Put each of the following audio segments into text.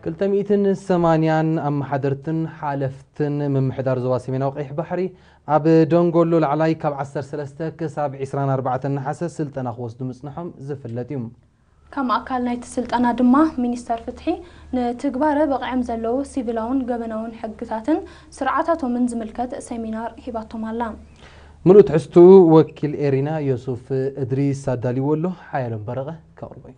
ክልተ ሚእትን ሰማንያን ኣመሓደርትን ሓለፍትን ምምሕዳር ዞባ ሰሜናዊ ቀይሕ ባሕሪ ኣብ ደንጎሎ ላዕላይ ካብ ዓሰርተ ሰለስተ ክሳብ ዕስራን ኣርባዕተን ነሓሰ ስልጠና ክወስዱ ምጽንሖም ዝፍለጥ እዩ። ከም ኣካል ናይቲ ስልጠና ድማ፣ ሚኒስተር ፍትሒ ንትግባረ በቒዖም ዘለዉ ሲቪላውን ገበናውን ሕግታትን ስርዓታቶምን ዝምልከት ሰሚናር ሂባቶም ኣላ። ምሉእ ትሕዝትኡ ወኪል ኤሪና ዮሱፍ እድሪስ ኣዳልይዎ ኣሎ። ሓያሎም በረቐ ከቕርቦ እዩ።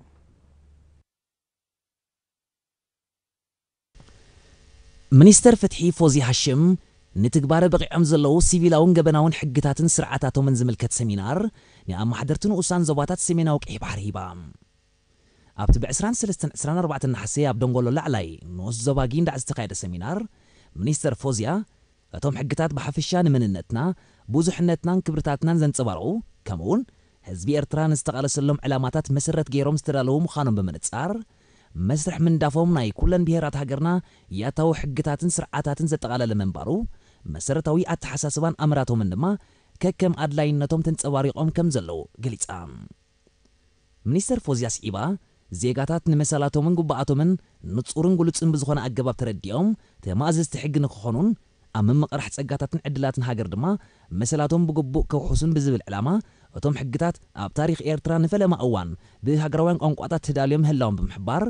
ሚኒስተር ፍትሒ ፎዚ ሃሽም ንትግባረ በቒዖም ዘለዉ ሲቪላውን ገበናውን ሕግታትን ስርዓታቶምን ዝምልከት ሰሚናር ንኣመሓደርቲ ንኡሳን ዞባታት ሰሜናዊ ቀይሕ ባሕሪ ሂባ። ኣብቲ ብ ዕስራን ሰለስተን ዕስራን ኣርባዕተን ነሓሰ ኣብ ደንጎሎ ላዕላይ ንኡስ ዞባ ጊንዳዕ ዝተኻየደ ሰሚናር፣ ሚኒስተር ፎዝያ፣ እቶም ሕግታት ብሓፈሻ ንመንነትና፣ ብዙሕነትናን ክብርታትናን ዘንጸባርቑ፣ ከምኡውን ህዝቢ ኤርትራ ንዝተቓለሰሎም ዕላማታት መሰረት ገይሮም ዝተዳለዉ ምዃኖም ብምንጻር፣ መስርሕ ምንዳፎም ናይ ኩለን ብሄራት ሃገርና ያታዊ ሕግታትን ስርዓታትን ዘጠቓለለ ምንባሩ፣ መሰረታዊ ኣተሓሳስባን ኣምራቶምን ድማ ከከም ኣድላይነቶም ተንጸባሪቖም ከም ዘለዉ ገሊጻ። ሚኒስተር ፎዝያ ስዒባ፣ ዜጋታት ንመሰላቶምን ግቡኣቶምን ንጹርን ግሉጽን ብዝኾነ ኣገባብ ተረዲኦም፣ ተማእዘዝቲ ሕጊ ንክኾኑን ኣብ ምምቕራሕ ጸጋታትን ዕድላትን ሃገር ድማ መሰላቶም ብግቡእ ከውሕሱን ብዝብል ዕላማ፣ እቶም ሕግታት ኣብ ታሪኽ ኤርትራ ንፈለማ እዋን ብሃገራውያን ቋንቋታት ተዳልዮም ምህላዎም ብምሕባር፣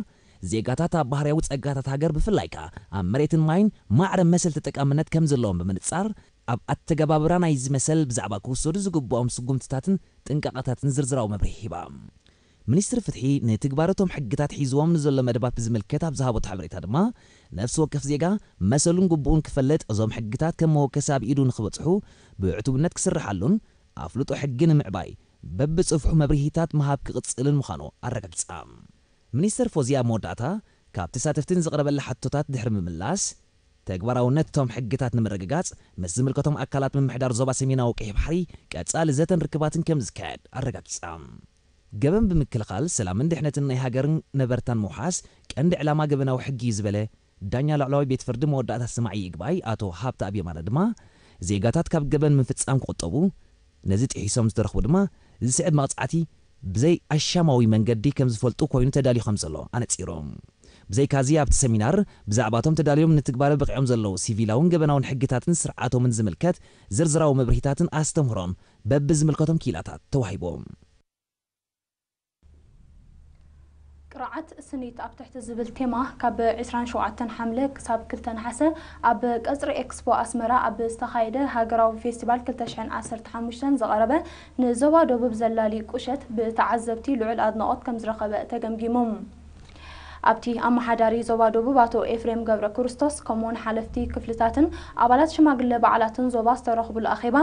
ዜጋታት ኣብ ባህርያዊ ጸጋታት ሃገር ብፍላይ ከኣ ኣብ መሬትን ማይን ማዕረ መሰል ተጠቃምነት ከም ዘለዎም ብምንጻር፣ ኣብ ኣተገባብራ ናይዚ መሰል ብዛዕባ ክውሰዱ ዝግብኦም ስጉምትታትን ጥንቃቐታትን ዝርዝራዊ መብርሂ ሂባ። ሚኒስትሪ ፍትሒ ንትግባረ እቶም ሕግታት ሒዝዎም ንዘሎ መደባት ብዝምልከት ኣብ ዝሃቦ ሓበሬታ ድማ፣ ነፍሲ ወከፍ ዜጋ መሰሉን ግቡኡን ክፈልጥ፣ እዞም ሕግታት ከም መወከሲ ኣብ ኢዱ ንኽበጽሑ ብዕቱብነት ክስርሓሉን ኣፍልጦ ሕጊ ንምዕባይ በብጽፍሑ መብርሂታት ምሃብ ክቕጽልን ምዃኑ ኣረጋጊጻ። ሚኒስተር ፎዝያ ኣብ መወዳእታ፣ ካብ ተሳተፍቲ ንዝቐረበላ ሕቶታት ድሕሪ ምምላስ፣ ተግባራውነት እቶም ሕግታት ንምርግጋጽ ምስ ዝምልከቶም ኣካላት ምምሕዳር ዞባ ሰሜናዊ ቀይሕ ባሕሪ ቀጻሊ ዘተን ርክባትን ከም ዝካየድ ኣረጋጊጻ። ገበን ብምክልኻል ሰላምን ድሕነትን ናይ ሃገርን ነበርታን ምውሓስ ቀንዲ ዕላማ ገበናዊ ሕጊ እዩ ዝበለ ዳኛ ላዕለዋይ ቤት ፍርዲ መወዳእታ ሰማዒ ይግባይ ኣቶ ሃብተኣብ የማነ ድማ፣ ዜጋታት ካብ ገበን ምፍጻም ክቑጠቡ፣ ነዚ ጥሒሶም ዝተረኽቡ ድማ ዝስዕብ መቕጻዕቲ ብዘይ ኣሻማዊ መንገዲ ከም ዝፈልጡ ኮይኑ ተዳልዩ ከም ዘሎ ኣነጺሩ። ብዘይካዚ ኣብቲ ሰሚናር ብዛዕባቶም ተዳልዮም ንትግባረ በቒዖም ዘለዉ ሲቪላውን ገበናውን ሕግታትን ስርዓቶምን ዝምልከት ዝርዝራዊ መብርሂታትን ኣስተምህሮን በብዝምልከቶም ክኢላታት ተዋሂቡ። ቅርዓት ስኒት ኣብ ትሕቲ ዝብል ቴማ ካብ ዕስራን ሸውዓተን ሓምለ ክሳብ ክልተ ነሓሰ ኣብ ቀጽሪ ኤክስፖ ኣስመራ ኣብ ዝተኻየደ ሃገራዊ ፌስቲቫል ክልተ ሽሕን ዓሰርተ ሓሙሽተን ዝቐረበ ንዞባ ደቡብ ዘላሊ ቁሸት ብተዓዘብቲ ልዑል ኣድናቖት ከም ዝረኸበ ተገምጊሙ። ኣብቲ ኣመሓዳሪ ዞባ ደቡብ ኣቶ ኤፍሬም ገብረ ክርስቶስ ከምኡውን ሓለፍቲ ክፍልታትን ኣባላት ሽማግለ በዓላትን ዞባ ዝተረኽቡሉ ኣኼባ፣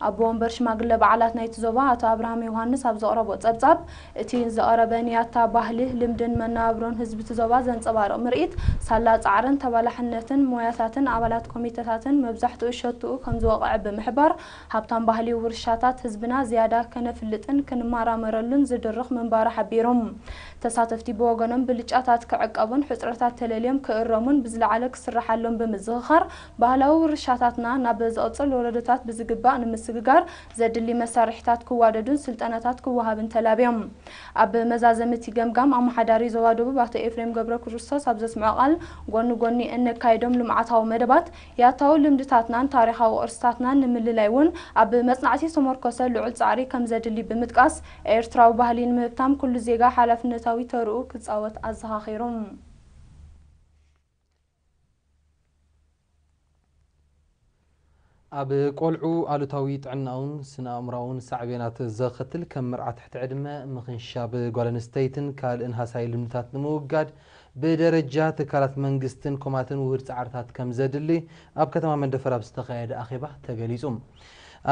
ኣቦ ወንበር ሽማግለ በዓላት ናይቲ ዞባ ኣቶ ኣብርሃም ዮሃንስ ኣብ ዘቕረቦ ጸብጻብ፣ እቲ ዝቐረበ ንያታ ባህሊ፣ ልምድን መነባብሮን ህዝቢ እቲ ዞባ ዘንጸባርቕ ምርኢት፣ ሳላ ጻዕርን ተባላሕነትን ሞያታትን ኣባላት ኮሚተታትን መብዛሕትኡ ሸትኡ ከም ዝወቕዐ ብምሕባር፣ ሃብታም ባህሊ ውርሻታት ህዝብና ዝያዳ ከነፍልጥን ክንመራመረሉን ዝድርኽ ምንባሩ ሓቢሮም። ተሳተፍቲ ብወገኖም ብልጫታት ክዕቀቡን ሕጽረታት ተለልዮም ክእረሙን ብዝለዓለ ክስርሓሎም ብምዝኽኻር፣ ባህላዊ ውርሻታትና ናብ ዝቕጽል ወለዶታት ብዝግባእ ንምስግጋር ዘድሊ መሳርሒታት ክዋደዱን ስልጠናታት ክወሃብን ተላብዮም። ኣብ መዛዘሚ እቲ ገምጋም ኣመሓዳሪ ዞባ ደቡብ ኣቶ ኤፍሬም ገብረ ክርስቶስ ኣብ ዘስምዖ ቃል፣ ጎኒ ጎኒ እነካይዶም ልምዓታዊ መደባት፣ ያታዊ ልምድታትናን ታሪኻዊ ቅርስታትናን ንምልላይ እውን ኣብ መጽናዕቲ ዝተመርኮሰ ልዑል ጻዕሪ ከም ዘድሊ ብምጥቃስ፣ ኤርትራዊ ባህሊ ንምህብታም ኩሉ ዜጋ ሓላፍነታዊ ተርኡ ክጻወት ኣዘኻኺሩ። ኣብ ቆልዑ ኣሉታዊ ጥዕናውን ስነ-ኣእምሮኣውን ሳዕቤናት ዘኸትል ከም መርዓ ትሕቲ ዕድመ፣ ምኽንሻብ ጓል ኣንስተይትን ካልእን ሃሳዪ ልምድታት ንምውጋድ ብደረጃ ትካላት መንግስትን ኮማትን ውሁድ ጻዕርታት ከም ዘድሊ ኣብ ከተማ መንደፈራ ኣብ ዝተኻየደ ኣኼባ ተገሊጹ።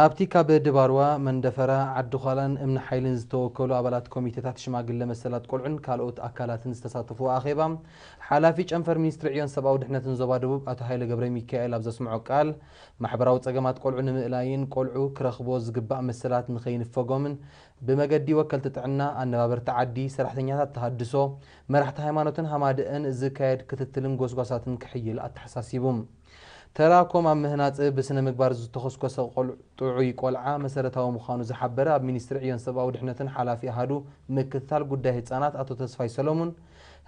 ኣብቲ ካብ ድባርዋ፣ መንደፈራ፣ ዓዲ ዃላን እምኒ ሓይልን ዝተወከሉ ኣባላት ኮሚቴታት ሽማግለ መሰላት ቆልዑን ካልኦት ኣካላትን ዝተሳተፍዎ ኣኼባ፣ ሓላፊ ጨንፈር ሚኒስትሪ ዕዮን ሰብኣዊ ድሕነትን ዞባ ደቡብ ኣቶ ሃይለ ገብረ ሚካኤል ኣብ ዘስምዖ ቃል፣ ማሕበራዊ ጸገማት ቆልዑ ንምእላይን ቆልዑ ክረኽብዎ ዝግባእ መሰላት ንኸይንፈጎምን ብመገዲ ወከልቲ ጥዕና፣ ኣነባበርቲ ዓዲ፣ ሰራሕተኛታት ተሃድሶ፣ መራሕቲ ሃይማኖትን ሃማደእን ዝካየድ ክትትልን ጎስጓሳትን ክሕይል ኣተሓሳሲቡ። ተራኮም ኣብ ምህናጽ ብስነ ምግባር ዝተኾስኮሰ ቆል-፣ ጥዑይ ቆልዓ መሰረታዊ ምዃኑ ዝሓበረ ኣብ ሚኒስትሪ ዕዮን ሰብኣዊ ድሕነትን ሓላፊ ኣሃዱ ምክትታል ጉዳይ ህጻናት ኣቶ ተስፋይ ሰሎሙን፣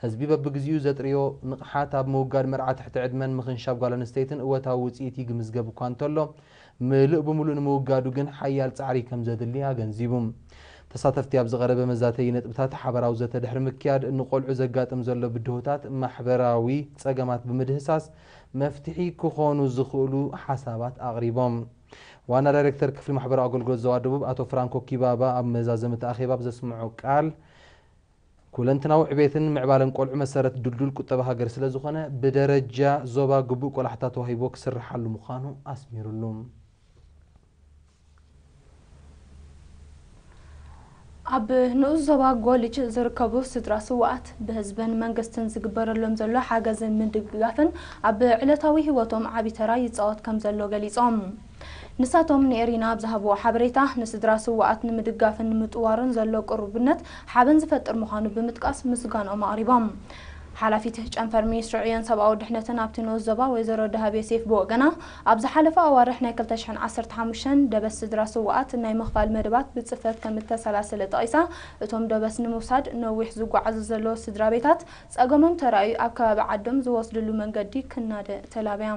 ህዝቢ በብግዚኡ ዘጥርዮ ንቕሓት ኣብ ምውጋድ መርዓ ትሕቲ ዕድመን ምኽንሻብ ጓል ኣንስተይትን እወታዊ ውፅኢት ይግምዝገብ እኳ እንተሎ፣ ምሉእ ብምሉእ ንምውጋዱ ግን ሓያል ፃዕሪ ከም ዘድሊ ኣገንዚቡ። ተሳተፍቲ ኣብ ዝቐረበ መዛተዪ ነጥብታት ሓበራዊ ዘተ ድሕሪ ምክያድ፣ ንቆልዑ ዘጋጥም ዘሎ ብድሆታት ማሕበራዊ ጸገማት ብምድህሳስ መፍትሒ ክኾኑ ዝኽእሉ ሓሳባት ኣቕሪቦም። ዋና ዳይሬክተር ክፍሊ ማሕበራዊ ኣገልግሎት ዞባ ደቡብ ኣቶ ፍራንኮ ኪባባ ኣብ መዛዘሚ እቲ ኣኼባ ኣብ ዘስምዖ ቃል፣ ኩለንትናዊ ዕቤትን ምዕባለን ቆልዑ መሰረት ድልዱል ቁጠባ ሃገር ስለ ዝኾነ፣ ብደረጃ ዞባ ግቡእ ቆላሕታ ተዋሂቦ ክስርሓሉ ምዃኑ ኣስሚሩሉ። ኣብ ንኡስ ዞባ ጎልጅ ዝርከቡ ስድራ ስውኣት ብህዝብን መንግስትን ዝግበረሎም ዘሎ ሓገዝን ምድግጋፍን ኣብ ዕለታዊ ህይወቶም ዓቢ ተራ ይጻወት ከም ዘሎ ገሊጾም። ንሳቶም ንኤሪና ኣብ ዝሃብዎ ሓበሬታ፣ ንስድራ ስውኣት ንምድጋፍን ንምጥዋርን ዘሎ ቅሩብነት ሓበን ዝፈጥር ምዃኑ ብምጥቃስ ምስጋንኦም ኣቕሪቦም። ሓላፊት ጨንፈር ሚኒስትሪ ዕዮን ሰብኣዊ ድሕነትን ኣብቲ ንኡስ ዞባ ወይዘሮ ደሃብ ዮሴፍ ብወገና፣ ኣብ ዝሓለፈ ኣዋርሕ ናይ ክልተ ሽሕን ዓሰርተ ሓሙሽተን ደበስ ስድራ ስውኣት ናይ ምኽፋል መደባት ብጽፈት ከም እተሰላሰለ ጠቒሳ፣ እቶም ደበስ ንምውሳድ ነዊሕ ዝጓዓዙ ዘለዉ ስድራ ቤታት ጸገሞም ተራእዩ ኣብ ከባቢ ዓዶም ዝወስድሉ መንገዲ ክናደ ተላብያ።